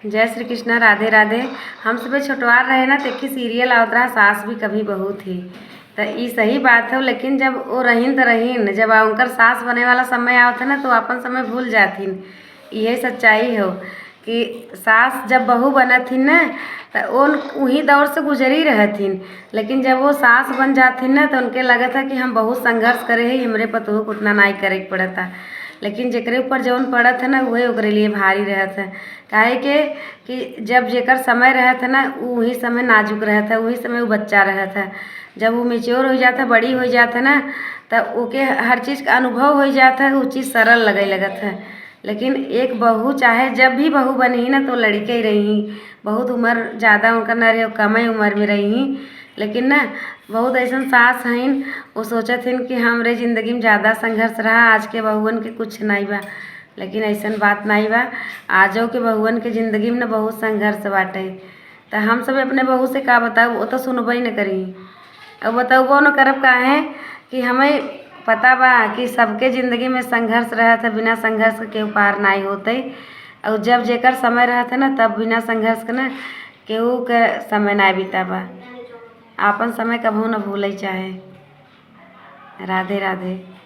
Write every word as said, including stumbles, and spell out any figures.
जय श्री कृष्णा, राधे राधे। हम सभे छोटवार रहे ना, त एक सीरियल आवत रहा, सास भी कभी बहू थी। त ई सही बात है, लेकिन जब वो रहीन त रहीन, जब आ उनकर सास बने वाला समय आवत है ना, तो अपन समय भूल जाथिन। इहे सच्चाई हो कि सास जब बहू बनत हिन ना, त उन उही दौर से गुजरी रहत हिन, लेकिन जब वो सास बन जात हिन ना, तो उनके लगत है कि हम बहुत संघर्ष करे ही, हमरे पतोह को उतना नाई करे के पड़ता। लेकिन जेकरे ऊपर जौन पड़त है ना, उहे ओकरे लिए भारी रहत है। काहे के कि जब जेकर समय रहत है ना, उ उही समय नाजुक रहत है, उही समय उ बच्चा रहत है। जब उ मेच्योर हो जात है, बड़ी हो जात है ना, त ओके हर चीज का अनुभव हो जात है, उ चीज सरल लगे लगत है। लेकिन एक बहू, चाहे जब भी बहू बनी ना, तो लड़के ही रही, बहुत उम्र ज्यादा उनका ना रहे, कमे उम्र में रही। लेकिन ना, बहुत ऐसन सास हइन, वो सोचत हइन कि हमरे जिंदगी में ज्यादा संघर्ष रहा, आज के बहुअन के कुछ नाई बा। लेकिन ऐसन बात नाई बा, आजो के बहुअन के जिंदगी में ना बहुत संघर्ष बाटे। त हम सब अपने बहू से का बताऊ, वो तो सुनबे न करी। अब बतौबो न करब, काहे कि हमें पता बा कि सबके जिंदगी में संघर्ष रहत है, बिना संघर्ष के केहू पार नाई होते। और जब जेकर समय रहत है ना, तब बिना संघर्ष के ना केहू के समय नाई बीता बा। आपन समय कबहू न भूले चाहे। राधे राधे।